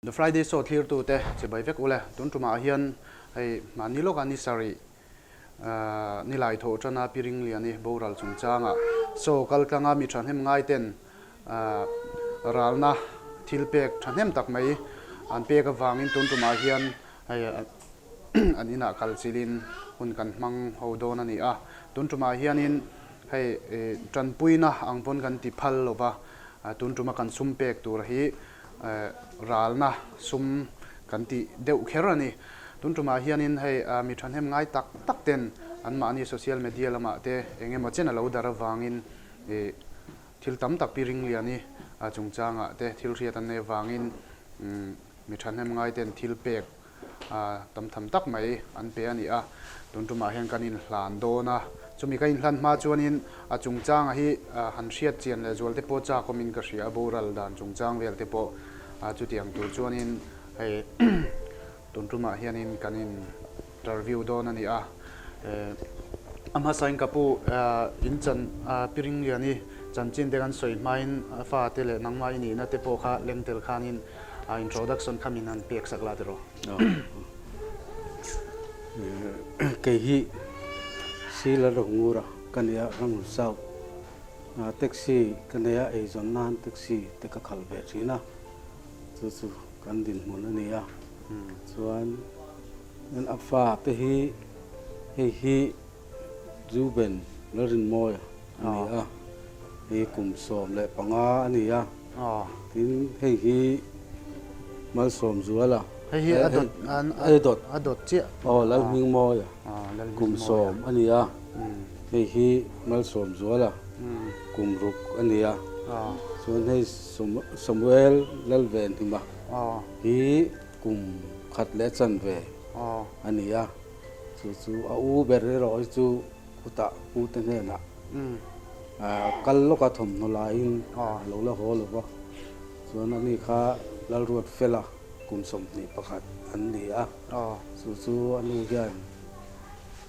The Friday Show thlirtute chibai vek ule. Tun tumah hian hei mahni lawka ni sarih nilai thawh tana Pi Ringliani boral chungchanga show kal tlanga mi thahnem ngaiten ralna thil pek thahnem tak mai an pek avangin tun tumah hian hei an inah kal chilhin hun kan hmang ho dawn a ni a. Tun tumah hianin hei tanpuina ang pawn kan ti phal lova, tun tuma kan sum pek tur hi ralna sum kan tih deuh kher a ni. Tun tumah hianin hei mi thahnem ngai tak tak ten anmahni social media lamah te eng emaw chen a lo dar avangin thil tam tak Pi Ringliani chungchangah te thil hriat an nei avangin mi thahnem ngai ten thil pek tam tham tak mai an pe a ni a, tun tumah hian kan inhlan dawn a, chumi ka inhlan hma chuanin a chungchanga hi han hriat chian leh zual te pawh chak awmin ka hria a, boral dan chungchang vel te pawh chutiang tur chuanin hei tun tumah hianin kan interview dawn a ni a, a hmasain ka pu in chan Pi Ringliani chanchin te kan sawi hmain a fate leh nangmah i nihna te pawh kha leng tel khanin A introduction kha min han pek sak la tiraw? Kei hi Sila Rawngura ka nia Ramhun South taxi ka nei a, eizawn nan taxi te ka khalh ve thin a, chu chu kan dinhmun a ni a. Chuan a fa te hi hei hi Reuben Lalrinmawia a ni a, hei kum 15 a ni a. Tin, hei hi Malsawmzuala. Hei hi a dawt a dawt a dawt chiah. Aw, Lalhmingmawia kum 10 a ni a. Hei hi Malsawmzuala kum 6 a ni a. Chuan hei Samuel Lalvenhima hi kum 1.5 a ni a. Chu chu a u ber erawh hi chu khutah pute hnenah kal lawka thawmhnaw laiin a lo la haw lo va, chuan ani kha Lalruat Fela kum 21 an ni a, chu chu a nu hian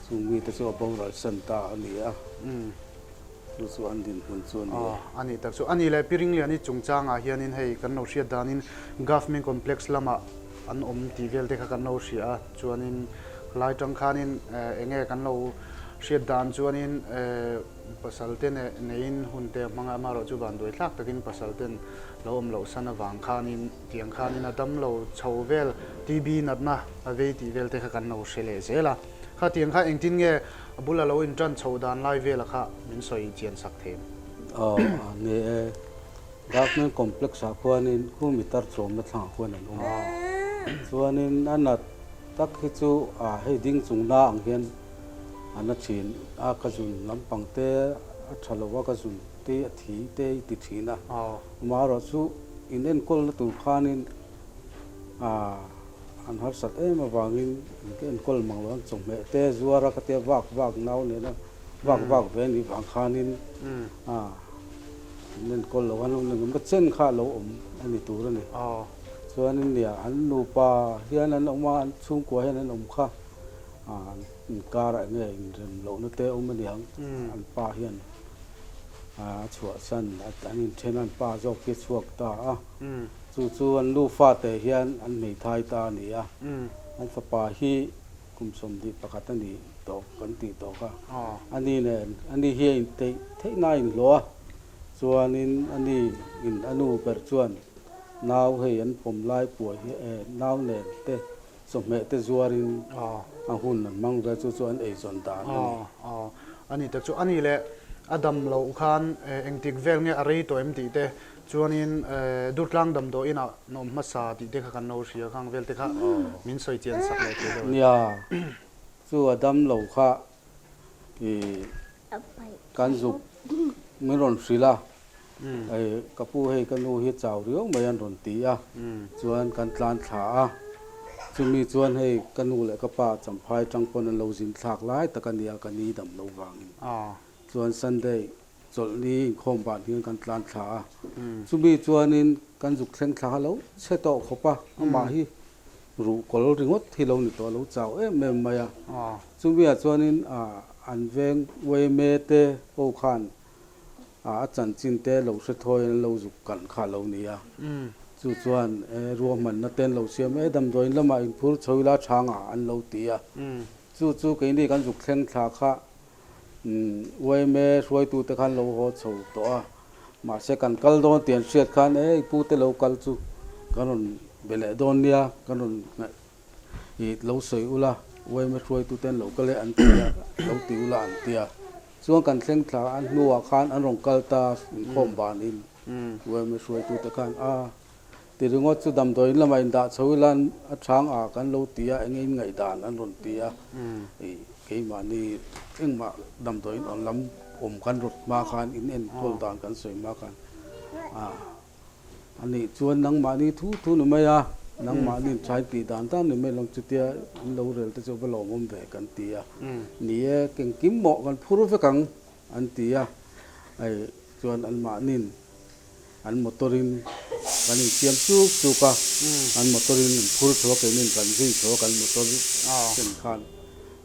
chung mite chu a boral san ta a ni a, chu chu an dinhmun chu a ni a. A nih tak chu. A nih leh Pi Ringliani chungchangah hianin hei kan lo hriat danin Government Complex lamah an awm tih vel te kha kan lo hria a, chuanin khalai tang khanin eng nge kan lo hriat dan chuanin pasal te neiin hun te a hmang a, amaherawh chu vanduai thlak takin pasal ten lo awm loh san avang khanin tiang khanin a dam lo chho vel TB natna a vei tih vel te kha kan lo hre leh zel a, kha tiang kha engtin nge a bula lo intan chho dan lai vela kha min sawi chian sak thei em? Aw ni e. Government complex ah khuanin khu mi tar chawmna thlangah khuan an awm a, chuanin a nat tak hi chu ah hei ding chung na ang hian a na thin a, ka zun lampang te a tha lo a, ka zun te a thi te i ti thin a, amaherawh chu in enkawlna tur khanin ah an harsat em avangin in ka enkawl mang lo an chawhmeh te zuar a ka tia vak vak nau nena vak vak ve anih vang khanin ah. An enkawl lo an awm engemaw chen kha a lo awm a ni tur a ni. Chuanin nia an nupa hian an awm a, an chhungkua hian an awm kha an inkarah eng nge inrem lohna te awm a niang. An pa hian a chhuahsan an inthen a, an pa zawk hi a chhuak ta a. Chu chu an nu fate hian an hmeithai ta a ni a. An fapa hi Kum 21 a ni tawh kan tih tawh kha. A ni nen, a ni hi a inteih theih na a inhlawh a, chuanin a ni in a nu ber chuan nau hei an pawm lai puai hi eh nau nen te chawhmeh te zuarin a hun an hmang vel chu chu an eizawn dan a ni. A ni tak chu a ni leh a dam loh khan engtik vel nge a rei tawh em tih te Chuanin Durtlang damdawi inah nawm hmasa tih te kha kan lo hria khang vel te kha min sawi chian sak leh thei deuh e. Nia, chu a dam lo kha i kan zuk min rawn hrilh a, hei ka pu hei ka nu hi chau riau mai an rawn ti a, chuan kan tlan thla a, chumi chuan hei ka nu leh ka pa champhai tang pawn an lo zin thlak lai tak a nia ka ni dam lo vangin chuan Sunday Chawlhni inkhawm ban hian kan tlan thla a, chumi chuanin kan zuk thleng thla kha lo chhe tawh khawp a, amah hi ruh kawl ringawt hi lo ni tawh a lo chau em em mai a. Chumi ah chuanin an veng uaime te ho khan a chanchin te lo hre thawi an lo zuk kalh kha a lo ni a. Chu chuan ruahmanna te an lo siam e, damdawiin lamah inphur chho ila chhangah an lo ti a. Chu chu keini kan zuk thleng thla kha yma hruaitute khan lo haw chho tawh a, mahse kan kal dawn tih an hriat khan e i pute lo kal chu kan rawn be leh dawn nia, kan rawn ngaih i lo sawi ula, yma hruaitute an lo kal e an ti a, lo ti ula an ti a. Chuan kan thleng thla a hnuah khan an rawn kal ta inkhawm banin yma hruaitute khan a Ti ringawt chu damdawiin lamah indah chho ila a chhang a kan lo ti a, enge in ngaihdan an rawn ti a, ih keimahni engmah damdawiin awn lam awm kan rawt hma khan in enkawl dan kan sawi hma khan a a nih chuan nangmahni thu thu ni mai a, nangmahni in thain tih dan dan ni mai lo chutia in lo rel te chu va lawmawm ve kan ti a, ni e engkim mawh kan phur vek ang an ti a, hei chuan anmahni'n. An motor in kan insiam chuk chuk a, an motor in an phur chho a, keinin kan zui chho a kan motor ken khan.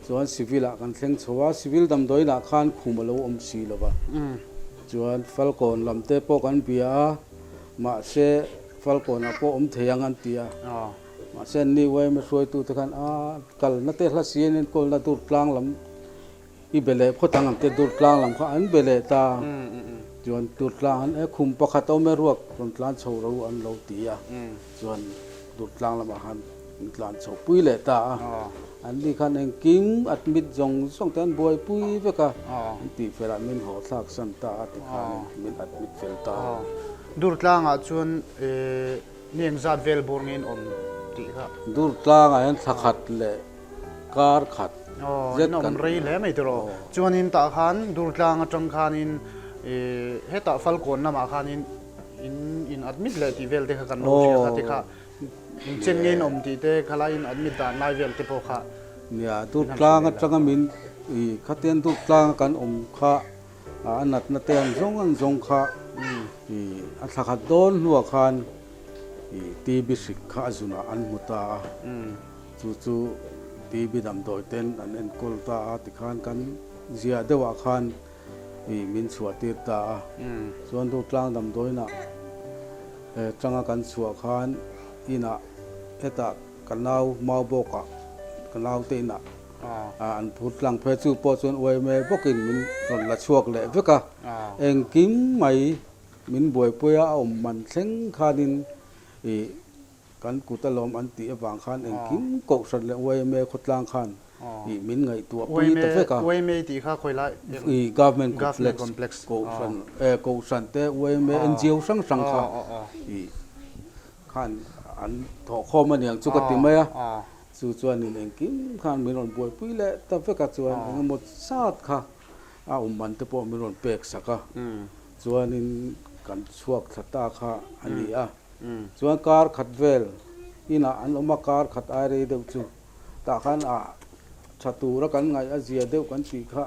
Chuan civil ah kan thleng chho a, civil damdawiin ah khan khum a lo awm si lo va. Chuan Falkawn lam te pawh kan bia a, mahse Falkawn ah pawh awm thei ang an ti a. Mahse anni yma hruaitu te khan a kalna te hla si an enkawlna dur tlang lam I be leh phawt ang an ti dur tlang lam kha an be leh ta. Chuan dur tlang an e khum pakhat a awm e ruak rawn tlan chho ro an lo ti a. Chuan dur tlang lamah khan an tlan chho pui leh ta a. An ni khan engkim admit zawng zawng te an buaipui vek a. An tih felah min haw thlak san ta a tikhan min admit fel ta a. Dur tlangah chuan ni engzat vel bawr nge in awm tih kha? Dur tlangah hian thla khat leh kar khat zet kan rei hle mai tiraw. Chuanin tah khan Durtlang atang khanin hetah Falkawn lamah khanin in in admit leh tih vel te kha kan lo hria kha ti kha in chen nge in awm tih te khalai in admit dan lai vel te pawh kha. Nia Durtlang atanga min khatian Durtlang a kan awm kha a natna te an zawng an zawng kha a thla khat dawn hnuah khan TB hrik kha a zunah an hmu ta a. Chu chu TB damdawi ten an enkawl ta a tikhan kan ziah deuhah khan ih min chhuah tir ta a. Chuan Durtlang damdawiinah tanga kan chhuah khan inah hetah ka nau Maubawkah ka naute inah an phur tlang phei chu pawh chuan uaime bawkin min rawn la chhuak leh vek a. Engkim mai min buaipui a, a awm man thleng khanin ih Kan kut alawm an tih avang khan engkim Kohhran leh yma khawtlang khan ih min ngaihtuah pui ta vek a. Yma tih kha khawi lai eng? Ih Government Complex Kohhran eh Kohhran te yma NGO hrang hrang kha ih khan an thawhkhawm a niang chu ka ti mai a. Chu chuanin engkim khan min rawn buaipui leh ta vek a chuan engemaw zat kha a awm man te pawh min rawn pek sak a. Chuanin kan chhuak thla ta kha a ni a. Chuan kar khat vel inah an awm a, kar khat ai rei deuh chu tah khan a tha tura kan ngaih a zia deuh kan tih kha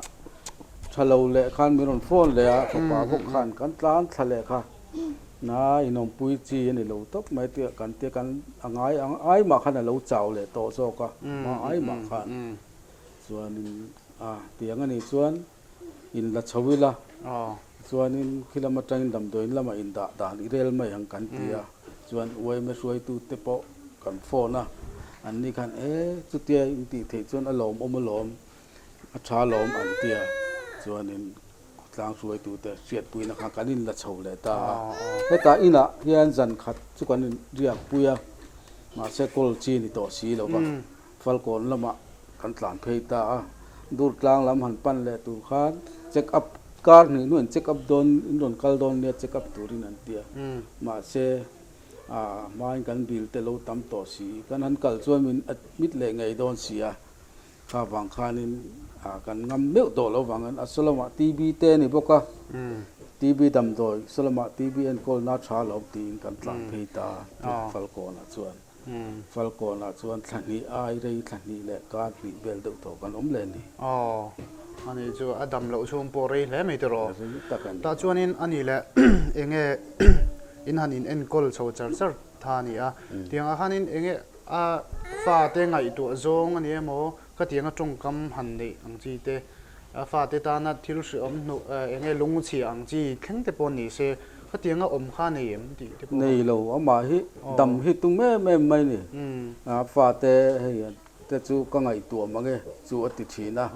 tha lo leh khan min rawn phone leh a, fapa bawk khan kan tlan thla leh kha na inawmpui chi a ni lo tawp mai tih kan tia kan a ngai ang ai mah khan a lo chau leh tawh zawk a, hma ai mah khan chuanin a tiang a nih chuan In la chho ila, chuanin khi lam atangin damdawiin lamah indah dan i rel mai ang kan ti a, chuan yma hruaitute pawh kan phone a, anni khan e chutia in tih theih chuan a lawmawm alawm, a tha alawm an ti a, chuanin khawtlang hruaitute hriatpuina kha kan in la chho leh ta a, hetah inah hian zan khat chu kan inriakpui a, mahse kawl chi ni tawh si lo va. Falkawn lamah kan tlan phei ta a, Durtlang lam han pan leh tur khan check up kar hnih hnuin check up dawn in rawn kal dawn nia check up turin an ti a, mahse ah hmain kan bill te lo tam tawh si, kan han kal chuan min admit leh ngei dawn si a, kha vang khanin ah kan ngam meuh tawh lo vangin a saw-lamah TB te a ni bawk a, TB damdawi saw-lamah TB enkawlna tha lo tiin kan tlan phei ta a Falkawnah chuan. Falkawnah chuan thla hnih ai rei thla hnih leh kar hnih vel deuh tawh kan awm leh a ni. Aw, ani chu a dam loh chhung pawh rei hle mai tiraw. Rei tak a ni. Tah chuanin ani leh enge in han in enkawl chho char char tha a ni a. Tiangah khanin enge a fate ngaihtuah zawng a ni emaw khatianga tawngkam han neih ang chi te. A fate tana thil hreawm hnuh eng nge lungchhia ang chi thleng te pawh ni se, khatianga awm kha nei em tih te pawh. Nei lo, amah hi dam hi tum em em mai ni. A fate hei te chu ka ngaihtuah mang e chu a ti thin a.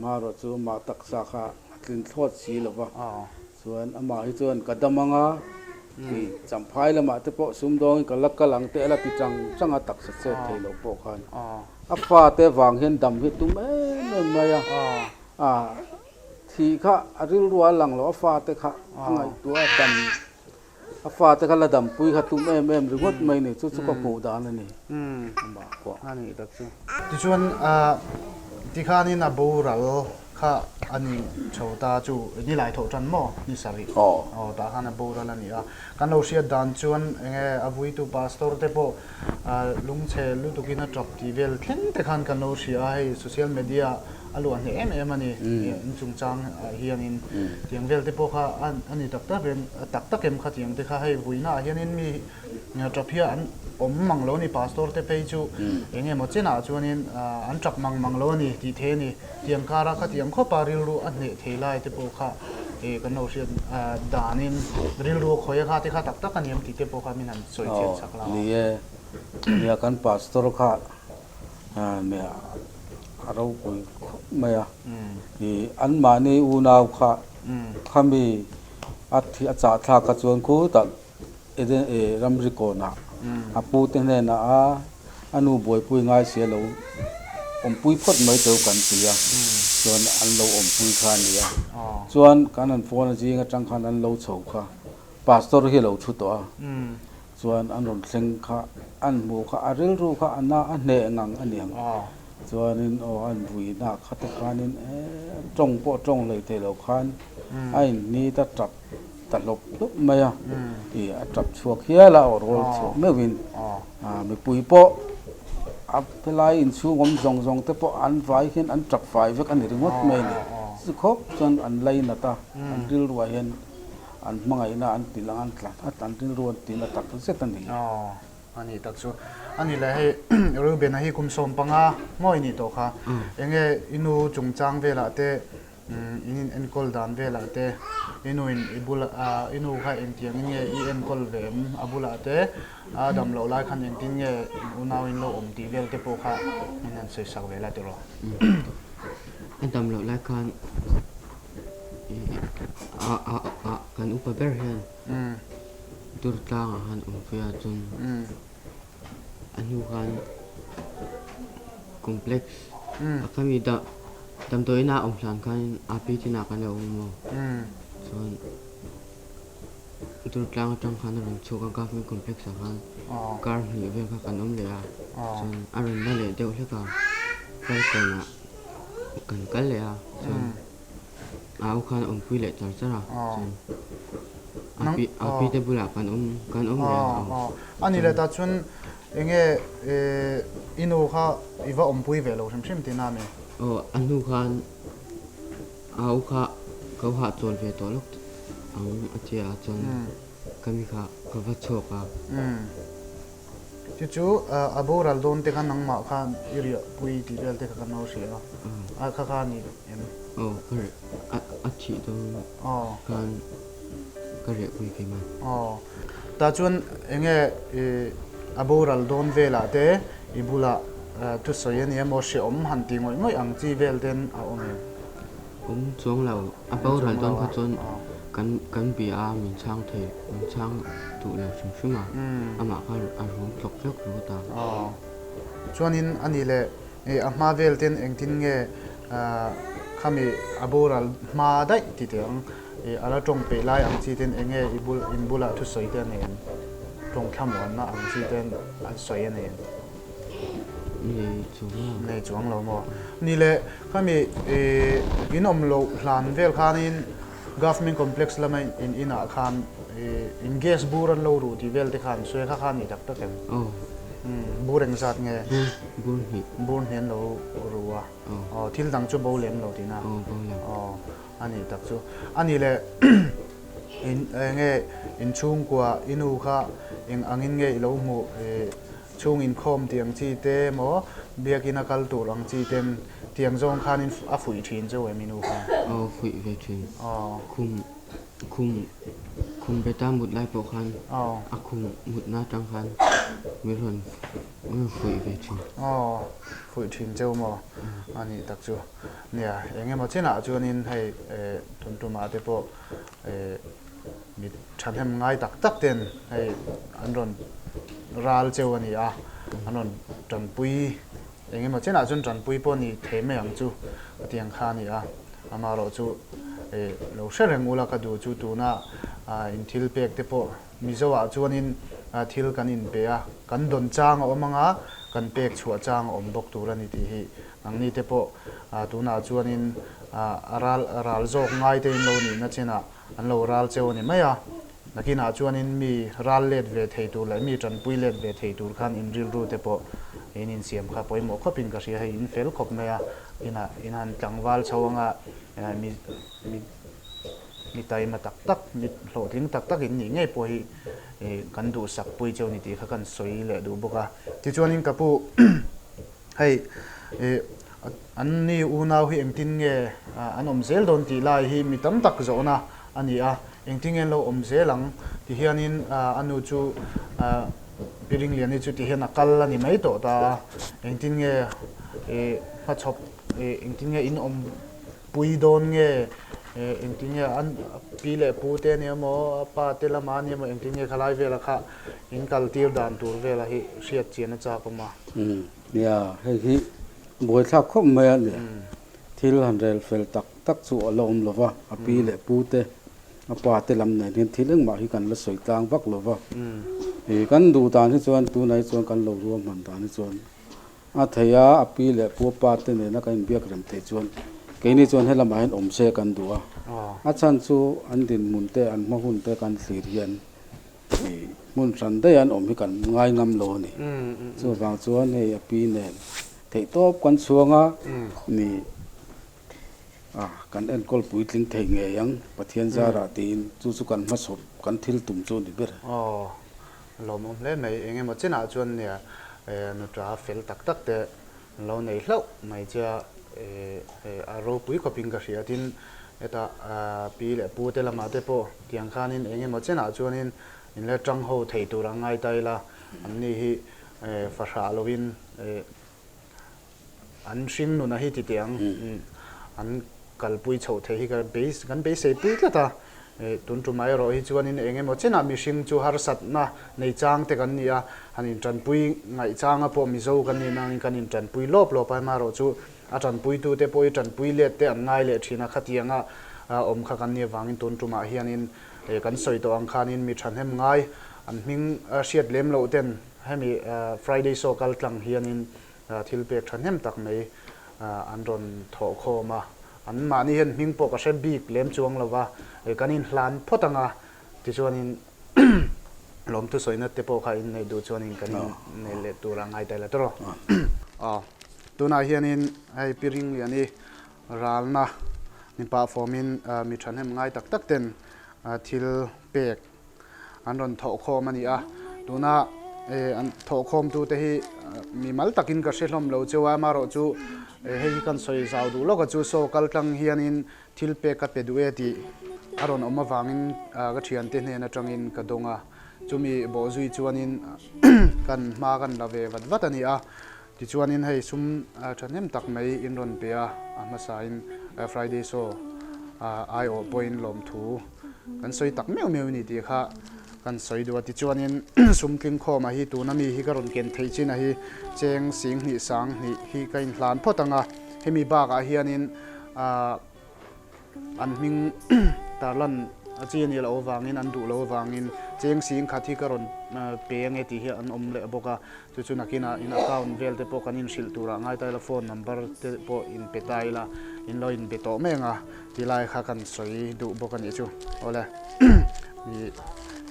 Marawh chu amah taksa kha a tlin thlawt si lo va. Chuan amah hi chuan ka dam ang a, i champhai lamah te pawh sumdawngin ka la kal ang te a la ti chang chang a, taksa chet thei loh pawh khan. A fate vang hian dam hi tum em em mai a, a thih kha a rilru a lang lo, a fate kha a ngaihtuah a dam, a fate kha la dampui kha tum em em ringawt mai a ni, chu chu ka hmuh dan a ni amah pawh. A nih tak chu. Tichuan tikhanin a boral kha a ni chho ta chu nilai thawh tan maw ni sarih aw tah khan a boral a ni a, kan lo hriat dan chuan enge a vuitu pastor te pawh Lungchhe lutukin a tap tih vel thleng te khan kan lo hria a, hei social media a luah hneh em em a ni in chungchang ah hianin tiang vel te pawh kha a ni tak tak em tak tak em kha tiang te kha hei vuina ah hianin mi tap hi an awm mang lo a ni pastor te phei chu eng emaw chenah chuanin an tap mang mang lo a ni tih theih a ni. Tiang kara khatiang khawpa rilru a hneh thei lai te pawh kha kan lo hriat danin rilru a khawi a kha te kha tak tak a ni em tih te pawh kha min han sawi chian chak lo. Ni e, nia kan pastor kha nia a ropui khawp mai a, i anmahni unau kha khami a thi a chahthlak kha chuan khutah Eden e ramri kawnah a pu te hnenah a a nu buaipui ngai si a lo awmpui phawt mai teu kan ti a, chuan an lo awmpui kha a ni a. Chuan kan han phone a zing atang khan an lo chho kha pastor hi a lo thu tawh a, chuan an rawn thleng kha an hmuh kha a rilru kha a na a hneh ngang a niang. Chuanin aw an vuinak kha te khanin tawng pawh tawng hlei thei lo khan a inhnit a tap ta hlawp hlawp mai a, ih a tap chhuak hial a aw rawl chhuak meuhin mipui pawh a helai inchhung awm zawng zawng te pawh an vai hian an tap fai vek a ni ringawt mai a ni. Chu khawp chuan an lainat a, an rilruah hian an hmangaihna an ti lang an tla an rilru an ti na tak zet a ni. A ni tak chu. A ni leh hei Reuben-a hi kum 15 mawi nih tawh kha. Enge i nu chungchang velah te In in enkawl dan velah te i nu in i bul i nu kha engtiangin nge i enkawl ve em a bulah te a dam loh lai khan engtin nge in unau in lo awm tih vel te pawh kha min han sawi sak ve la tiraw. A dam loh lai khan a a a kan upa ber hian dur tlangah khan awm ve a chuan A hnu khan complex a khami damdawi ina awm hlan khan AP chinah kan lo awm maw chuan Durtlang atang khan a rawn chhuak a government complex ah khan kar hnih vel kha kan awm leh a chuan a rawn la leh deuh hlek a Falkawnah kan kal leh a chuan Au khan a awmpui leh char char a, chuan a pi a pi te bulah kan awm kan awm leh a. A ni leh ta chuan enge i nu kha i va awmpui ve lo hrim hrim tihna a ni? Aw, a hnu khan au kha ka hahchawl ve tawh lawk ang a ti a, chuan ka mi kha ka va chhuak a. Chu chu a boral dawn te kha nangmah khan i riah pui tih vel te kha kan lo hria a, a kha kha a ni em? Aw ka riah a a thih dawn khan ka riah pui keimah. Aw tah chuan eng nge i a boral dawn velah te i bulah thusawi a ni emaw hrehawm han ti ngawih ngawih ang chi vel ten a awm em? Awm chuang lo, a boral dawn kha chuan kan kan bia a min chhang thei, min chhang duh lo hrim hrim a, amah kha a rum tlawk tlawk ringawt a. Aw, chuanin a nih leh a hma vel ten engtin nge khami a boral hma daih ti teh ang, a la tawng peih lai ang chi ten eng nge i bul in bulah thusawi te a nei em? Tawng thlamuanna ang chi ten an sawi a nei em? Nei chuang lo. Nei chuang lo maw? Ni leh khami in awm loh hlan vel khanin Government Complex lama in inah khan in gas bur an lo ruh tih vel te khan sawi kha kha ni tak tak em? Aw. Bur engzat nge? Bur, bur hnih. Bur hnih an lo ruh a. Aw. Aw, thil dang chu bo lem lo tihna? Aw, bo lem. Aw, a nih tak chu. A nih leh in enge inchhungkua i nu kha eng angin nge i lo hmuh? Chhung inkhawm tih ang chi te emaw, biakina kal tur ang chi ten Tiang zawng khanin a fuih thin cheu em i nu khan? Aw fuih ve thin. Khum khum khum beta mut lai pawh khan a khum mutna atang khan min rawn min rawn fuih ve thin. Aw fuih thin cheu maw? A nih tak chu. Nia eng emaw chinah chuanin hei tun tumah te pawh mi thahnem ngai tak tak ten hei an rawn ral cheu a ni a, an rawn tanpui eng emaw chenah chuan tanpui pawh ni thei mai ang chu ka ti ang kha a ni a, amaherawhchu lo hre reng ula ka duh chu tuna in thil pek te pawh Mizo ah chuanin thil kan inpe a, kan dawn chang a awm anga kan pek chhuah chang a awm bawk tur a ni tih hi nangni te pawh tunah chuanin a ral ral zawk ngai te in lo nihna chenah an lo ral cheu a ni mai a, nakinah chuanin mi ral let ve thei tur leh mi tanpui let ve thei tur khan in rilru te pawh in insiam kha pawimawh khawpin ka hria hei in fel khawp mai a, inah in han tlangval chho anga mi mi mi taima tak tak mi hlawhtling tak tak in nih ngei pawh hi kan duhsak pui cheu ni tih kha kan sawi leh duh bawk a, tichuanin ka pu Hei an ni unau hi engtin nge an awm zel dawn tih lai hi mi tam tak zawhna a ni a, engtin nge an lo awm zel ang ti hianin a nu chu Pi Ringliani chu ti hian a kal a ni mai tawh ta a, engtin nge hmachhawp engtin nge in awm pui dawn nge engtin nge an pi leh pu te ania maw a pa te lamah ania maw engtin nge khalai vela kha In kal tir dan tur vela hi hriat chian a chak awm a. Umm nia, hei hi buaithlak khawp mai a nia. Thil han rel fel tak tak chu a la awm lo va, a pi leh pu te, a pa te lam nen hian thil engmah hi kan la sawi tlang vak lo va. Ih kan duh dan hi chuan tunah hi chuan kan lo ruahman dan hi chuan A thei a, a pi leh pu a pa te nena kan inbiak rem theih chuan keini chuan helamah hian awm se kan duh a. A chhan chu an dinhmun te, an hma hun te kan thlir hian ih hmun hran daih an awm hi kan ngai ngam lo a ni. Chuvang chuan hei a pi nen theihtawp kan chhuang a ni a, kan enkawl puitling thei ngei ang Pathian zarah tiin chu chu kan hmasawp kan thil tum chu a ni ber. Aw, Lawmawm hle mai, eng emaw chinah chuan nia nuta fel tak tak te an lo nei hlauh mai che a, a ropui khawpin ka hria tin hetah pi leh pu te lamah te pawh tiang khanin eng emaw chinah chuanin in la tang ho thei tur ang ngai ta ila anni hi fahrah lovin An hring nuna hi ti teh ang, an kalpui chhoh theih hi ka beis kan beisei pui tlat a, tun tumah erawh hi chuanin eng emaw chenah mihring chu harsatna nei chang te kan ni a, han intanpui ngaih changa pawh Mizo kan nih nangin kan intanpui lawp lawp a, amaherawh chu a tanpuitute pawh hi tanpui let te an ngai leh thin a, khatianga awm kha kan nih avangin tun tumah hianin kan sawi tawh ang khanin mi thahnem ngai an hming hriat lem loh ten hemi Friday show kal tlang hianin Thil pek thahnem tak mai an rawn thawh khawm a, an mahni hian hming pawh ka hre bik lem chuang lo va, kan inhlan phawt ang a, tichuanin lawmthu sawina te pawh kha inneih duh chuanin kan inneih leh tur a ngai ta ila tawh. Aw, tunah hianin hei Pi Ringliani ralna ni pah fawmin mi thahnem ngai tak tak ten thil pek an rawn thawhkhawm a ni a, tuna an thawhkhawmtute hi mi mal takin ka hre hlawm lo cheu a, amaherawhchu hei hi kan sawi zau duh lawk a chu saw kal tlang hianin thil pek ka pe duh e tih a rawn awm avangin ka thiante hnen atangin ka dawng a, chumi bawhzui chuanin kan hma kan la ve vat vat a ni a. Tichuanin hei sum thahnem tak mai in rawn pe a, a hmasain Friday show aiawh pawhin lawmthu kan sawi tak meuh meuh a ni tih kha kan sawi duh a. Tichuanin sum tlingkhawma hi tuna mi hi ka rawn ken theih chin a hi cheng sing hnih sang hnih hi ka inhlan phawt ang a, hemi bakah hianin An hming tarlan a chi a nih loh avangin an duh loh avangin cheng sing khat hi ka rawn pe ange tih hi an awm leh bawk a, chu chu nakinah in account vel te pawh kan inhrilh turah ngai ta ila phone number te pawh in pe ta ila in lo inbe tawh mai ang a ti lai kha kan sawi duh bawk a nih chu. Awle ih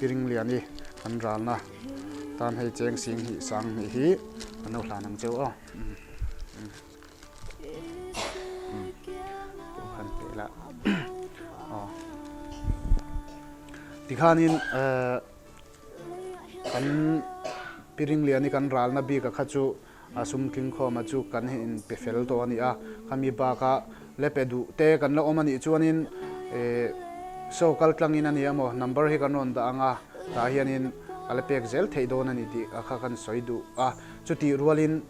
Piringliani kan ralna tan hei cheng sing hnih sang hnih hi an lo hlan ang cheu aw. Tikhanin kan Piringliani kan ralna bik a kha chu A sum tling khawma chu kan in pe fel tawh a ni a, khami baka le pe duh te kan la awm a nih chuanin eh show kal tlangin a ni emaw number hi kan rawn dah ang a, tah hianin a la pek zel theih dawn a ni tih kha kan sawi duh a. Chutih rualin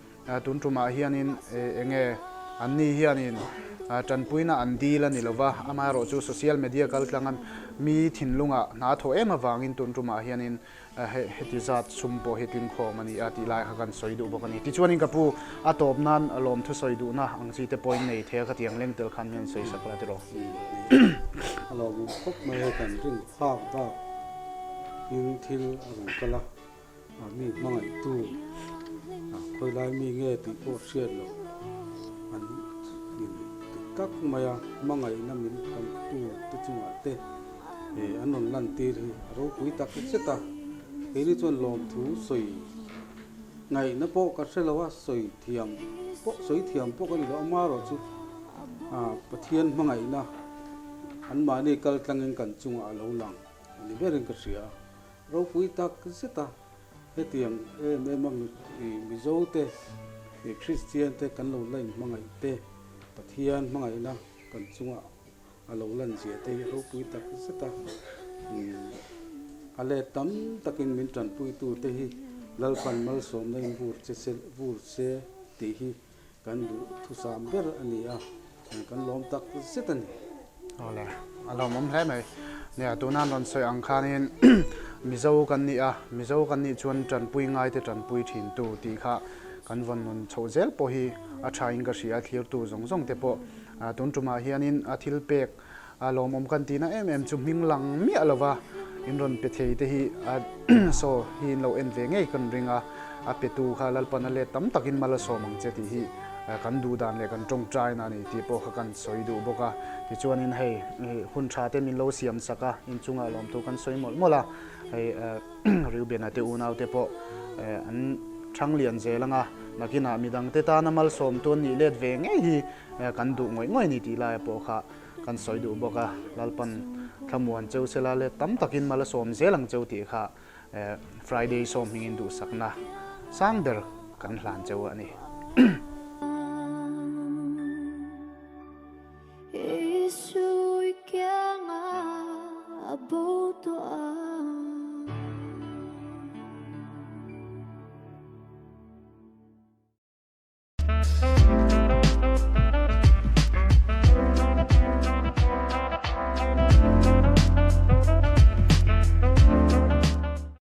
tun tumah hianin eh enge anni hianin tanpuina an dil a ni lova, amaherawhchu social media kal tlanga mi thinlungah hna thawh em avangin tun tumah hianin Heti zat sum pawh hi tlingkhawm a ni a tih lai kha kan sawi duh bawk a ni. Tichuanin ka pu, a tawp nan lawmthu sawi duhna ang chi te pawhin nei thei a, khatiang leng tel khan hian sawi sak la tiraw? A lawmawm khawp mai a, kan rin phak bak in thil a rawn kal a, mi hmangaihtu khawilai mi nge tih pawh hriat loh an in ti tak mai a, hmangaihna min tamtu te chungah te He an rawn lantir hi a ropui tak zet a, keini chuan lawmthu sawi ngaihna pawh ka hre lo a, sawi thiam pawh sawi thiam pawh ka ni lo, amaherawh chu Pathian hmangaihna anmahni kal tlangin kan chungah a lo lang a ni berin ka hria a, ropui tak zet a, hetiang em em a Mizo te, Kristian te kan lo la inhmangaih te, Pathian hmangaihna kan chungah A lo lan zia te hi ropui tak zet a, a let tam takin min tanpuitu te hi Lalpan malsawmna in vur che se vur se tih hi kan duh thusam ber a ni a, kan lawm tak zet a ni. Awle, a lawmawm hle mai. Nia, tuna an rawn sawi ang khanin Mizo kan ni a, Mizo kan nih chuan tanpui ngaite tanpui thintu tih kha kan vawn nun chhoh zel pawh hi a thain ka hria, thlirtu zawng zawng te pawh Tun tumah hianin a thil pek a lawmawm kan tihna em em chu hming lang miah lova in rawn pe thei te hi saw hi in lo en ve ngei kan ring a, a petu kha Lalpan a let tam takin mal a sawm ang che tih hi kan duh dan leh kan tawngtaina a ni tih pawh kha kan sawi duh bawk a. Tichuanin hei hun tha te min lo siam sak a, inchungah lawmthu kan sawi mawlh mawlh a, hei Reubena te unau te pawh an thang lian zel ang a, nakinah midangte tana malsawmtu an nih let ve ngei hi kan duh ngawih ngawih a ni tih laia pawh kha kan sawi duh bawk a, Lalpan thlamuan cheu sela let tam takin mal a sawm zel ang cheu tih kha Friday sawm hmingin duhsakna sang ber kan hlan cheu a ni.